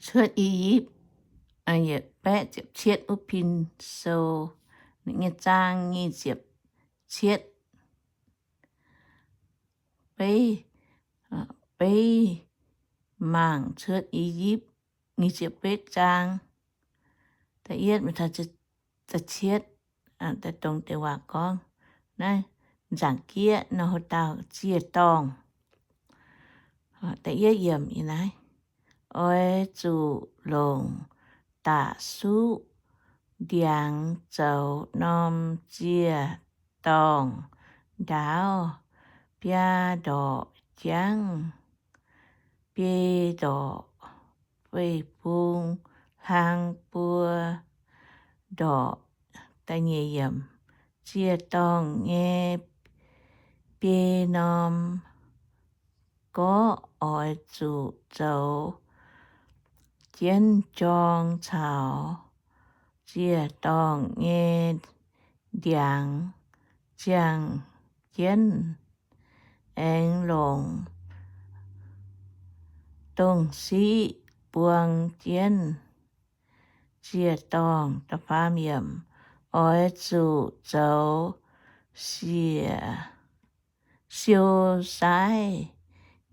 cuotv I^yipv, yietc baeqv ziepc cietv wuov pin sou, ninh nyei zaang nyic ziepc cietv. Beiv, beiv mangc cuotv I^yipv nyic ziepc betv zaang, da'yietv mingh taux da'cietv, daaih dongh deix waac gorngv naaiv nzaangc jieqv nor, houc dauh ziec-dorngh. Da'yietv yiemc naaiv, oix zuqc longc da'suqv ndiangx zoux norm ziec-dorngh ndaauv, biaa ndorqc jangv, biei ndorqc, fei-fung hlang buo ndorqc. Da'nyeic yiemc, ziec-dorngh nyei biei norm gorqv oix zuqc zoux jienv jorng caux ziec-dorngh nyei ndiangx ziangh jienv, aengx longc dongh siqv buang jienv ziec-dorngh. Da'faam yiemc, oix zuqc zoux siec siou saaiv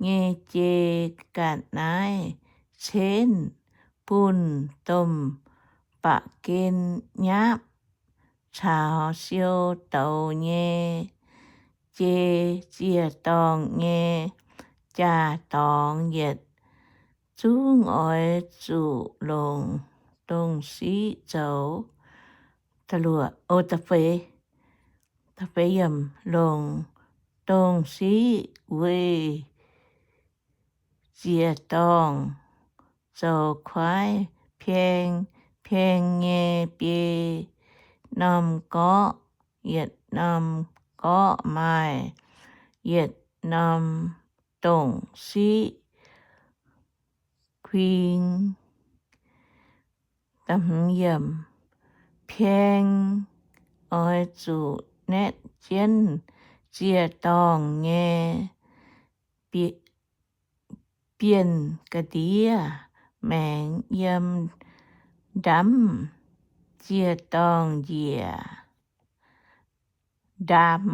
nyei jei ga'naaiv cenv bun domh ba'gen nyapv, caux siou douz nyei jei ziec-dorngh nyei jaa-dorngx yietc zungv oix zuqc longc dongh siqv zoux. Da'luoqc, o, da'feix, da'feix yiemc, longc dongh siqv weih ziec-dorngh zoux kuaaiv pieng pieng nyei biei norm gorqv. Yietc norm gorqv maaih yietc norm dongh siqv kuing. Pieng oix zuqc naetv jienv ziec-dorngh nyei bie- bienh ga'ndiev maengx yiem ndamv ziec-dorngh njiec. Ndamv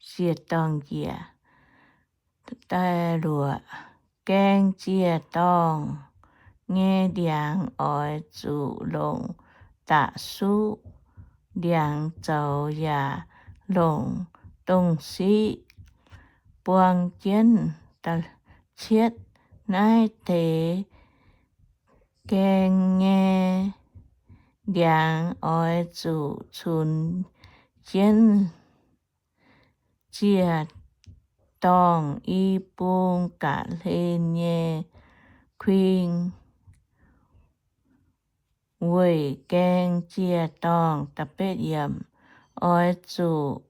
ziec-dorngh njiec. Da'luoqc, gaeng ziec-dorngh nyei ndiangx oix zuqc longc da'suqv ndiangx zoux yaac longc dongh siqv buang jienv. Da'cietv, naaiv deix gaeng nyei ndiangx oix zuqc cunx jienv ziec-dorngh i bung ga'hlen nyei kuing. Weic gaeng ziec-dorngh, da'betv yiemc, oix zuqc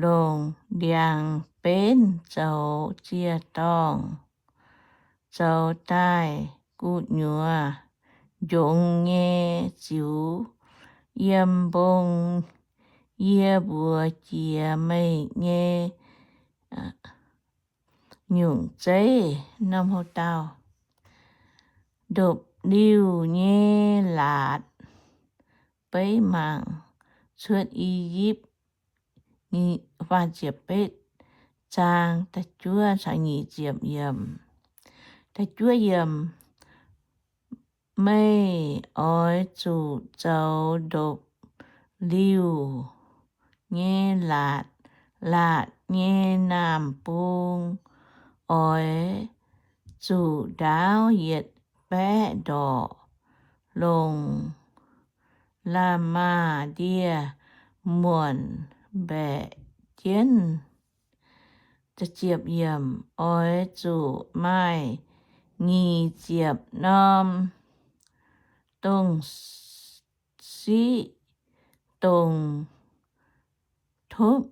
longc ndiangx-benv zoux ziec-dorngh, zoux daaih gu'nyuoz njongx nyei ziux yiem mbong. Yie mbuox jiex meih nyei nyungc zeiv norm houc dauh. Ndopv-liuh nyei laatc. Beiv mangc cuotv I^yipv faah ziepc betv zaang da'juov caux nyic ziepc yiemc. Da'juov yiemc, meih oix zuqc zoux ndopv-liuh nyei laatc. Laatc nyei naamh bung oix zuqc ndaauv yietc baeqv ndorqc, longc la'maah ndie-muonc mbaeqc jienv. Oix zuqc maaih nyic ziepc norm dongh siqv dongh topv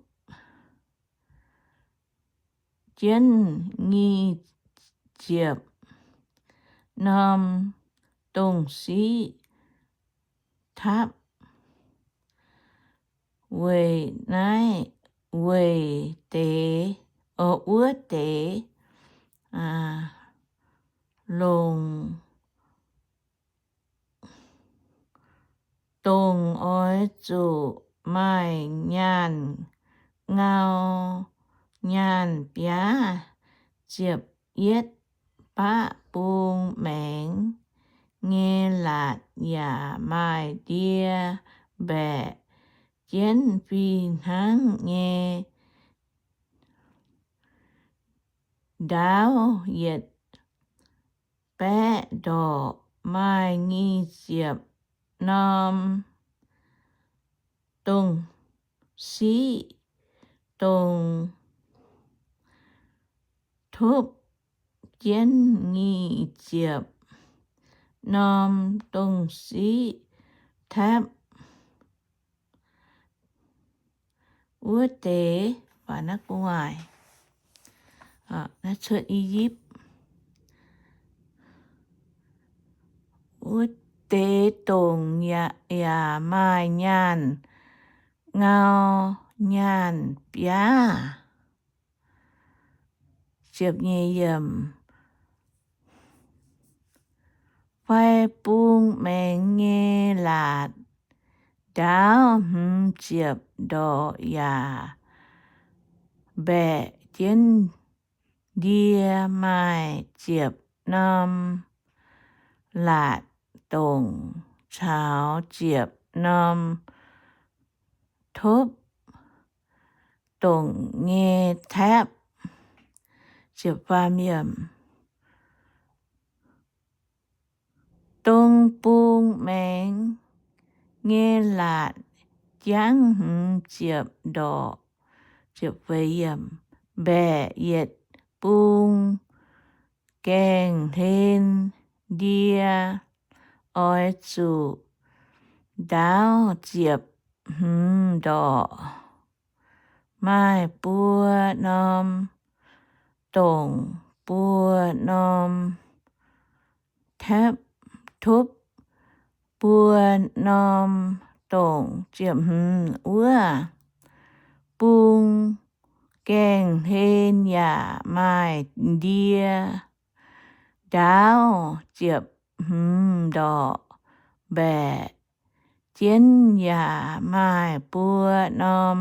jienv nyic ziepc norm dongh siqv tapv. Weic naaiv, weic deix, o, wuov deix, aa, longc Dongc oix zuqc maaih nyaanh ngau nyaanh biaav ziepc yietv baqv bung maengx nyei laatc yaac maaih ndie mbaeqc jienv fih hnangv nyei ndaauv yietc baeqv ndorqc. Maaih nyic ziepc norm dongh siqv dongh topv jienv nyic ziepc norm dongh siqv tapv wuov deix. Naaiv cuotv I^yipv wuov deix dongc yaac maaih nyaanh ngau nyaanh biaav. Fai bung maengx nyei laatc ndaauv hmz ziepc ndorqc yaac mbaeqc jienv ndie maaih ziepc norm laatc dongc caux ziepc norm topv dongc nyei tapv. Dong bung maengx nyei laatc jangv hmz ziepc ndorqc mbaeqc yietc bung gaengh hlen ndie oix zuqc ndaauv ziepc hmz ndorqc, maaih buo norm dongc buo norm tapv, topv buo norm dongc ziepc hmz wuov bung gaengh hlen yaac maaih ndie ndaauv ziepc hmz ndorqc mbaeqc jienv yaac maaih buo norm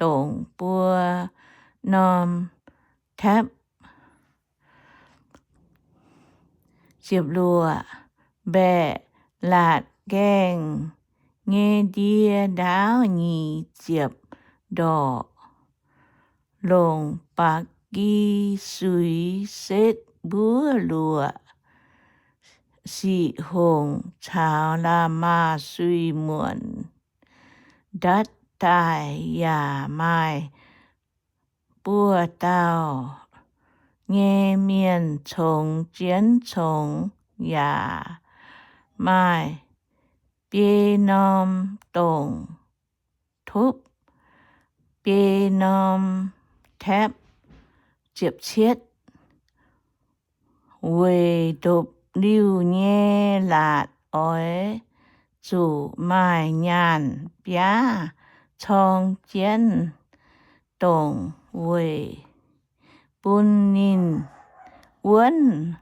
dongc buo norm tapv. Ziepc luoqc, mbaeqc laatc gaengh nyei ndie ndaauv nyic ziepc ndorqc, longc ba'gi suix setv mbuov luoqc, siqv hongc caux la'maah suix muonc ndatv daaih yaac maaih buoz-dauh nyei mienh congx jienv congx yaac maaih biei norm dongc topv, biei norm tapv. Ziepc cietv, weic ndopv-liuh nyei laatc oix zuqc maaih nyaanh biaav corng jienv dongc weic bun ninh wuonv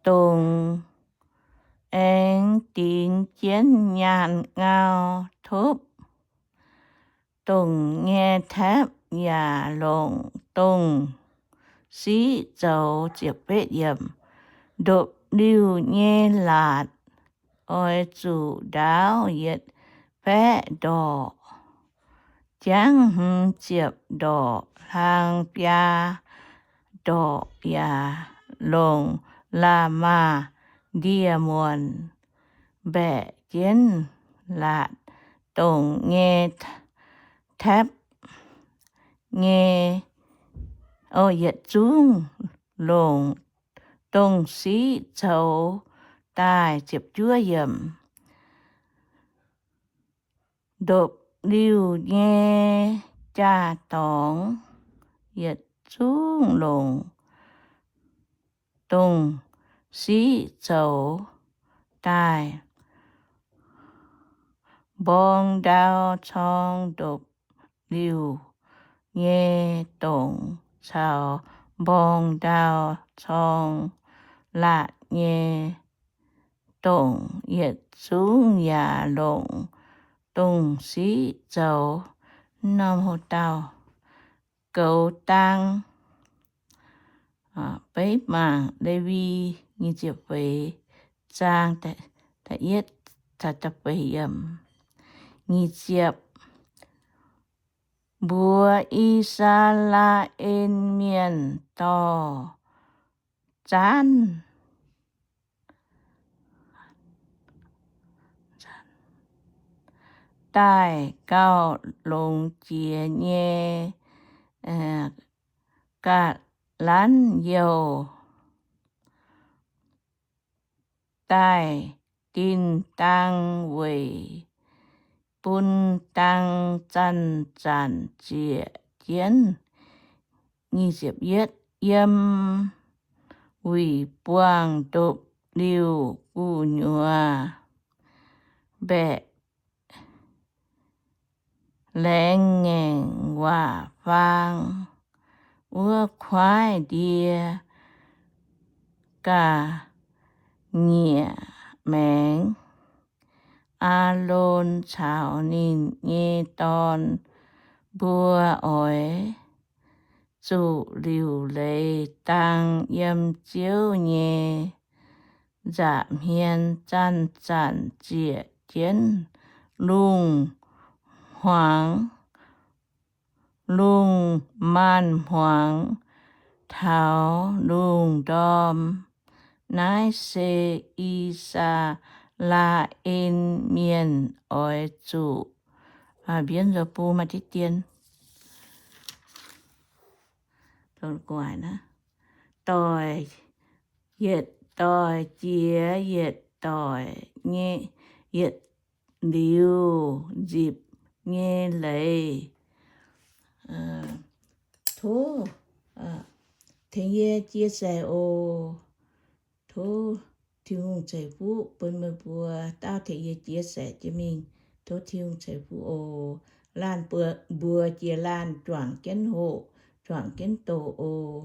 dongz aengx dingx jienv nyaanh ngau topv dongc nyei tapv yaac longc dongh siqv zoux. Ndopv-liuh nyei laatc oix zuqc ndaauv yietc baeqv ndorqc, jangv hmz ziepc ndorqc, hlang biaa ndorqc yaac longc la'maah ndie-muonc mbaeqc jienv laatc dongc nyei tapv nyei, yietc zungv longc dongh siqv zoux daaih. Ndopv-liuh nyei jaa-dorngx yietc zungv longc dongh siqv zoux daaih. Mborng ndau corng ndopv-liuh nyei dongc caux mborng ndau corng laatc nyei dongc yietc zungv yaac longc dongh siqv zoux. Norm hoc dauh goux dang, beiv mangc Lewi nyic ziepc feix zaang da'yietv caux da'feix yiemc. Nyic ziepc, mbuox I^saa^laa^en Mienh dorh zaanv daaih gauh longx jiex nyei ga'lanv youh daaih dinh dang weic bun dang zanc-zanc zieqc jienv. Yiem wuic buangh ndopv-liuh gu'nyuoz mbaeqc laengz ngaengc waac faang wuov kuaaiv ndie ga'nyiec maengx. Aalon caux ninh nyei dorn mbuo oix zuqc liuc leiz dang yiem Ziouv nyei nza'hmien zanc-zanc zieqc jienv lungh hmuangx, lungh maanz-hmuangx taux lungh ndorm. Naaiv se I^saa^laa^en Mienh oix zuqc, mbienv nzoux bung maaih diqv dien, doic, yietc doic jiex yietc doic nyei, yietc liuz nzipc nyei leiz. Tov tengx yie chia sẻ oc. Tov Tin-Hungh ceix fuqv bun meih mbuo dauh tengx yie chia sẻ jiex mingh. Tov Tin-Hungh ceix fuqv oc. Laanh mbuox jiex laanh juangc jienv hoqc, juangc jienv doqc oc.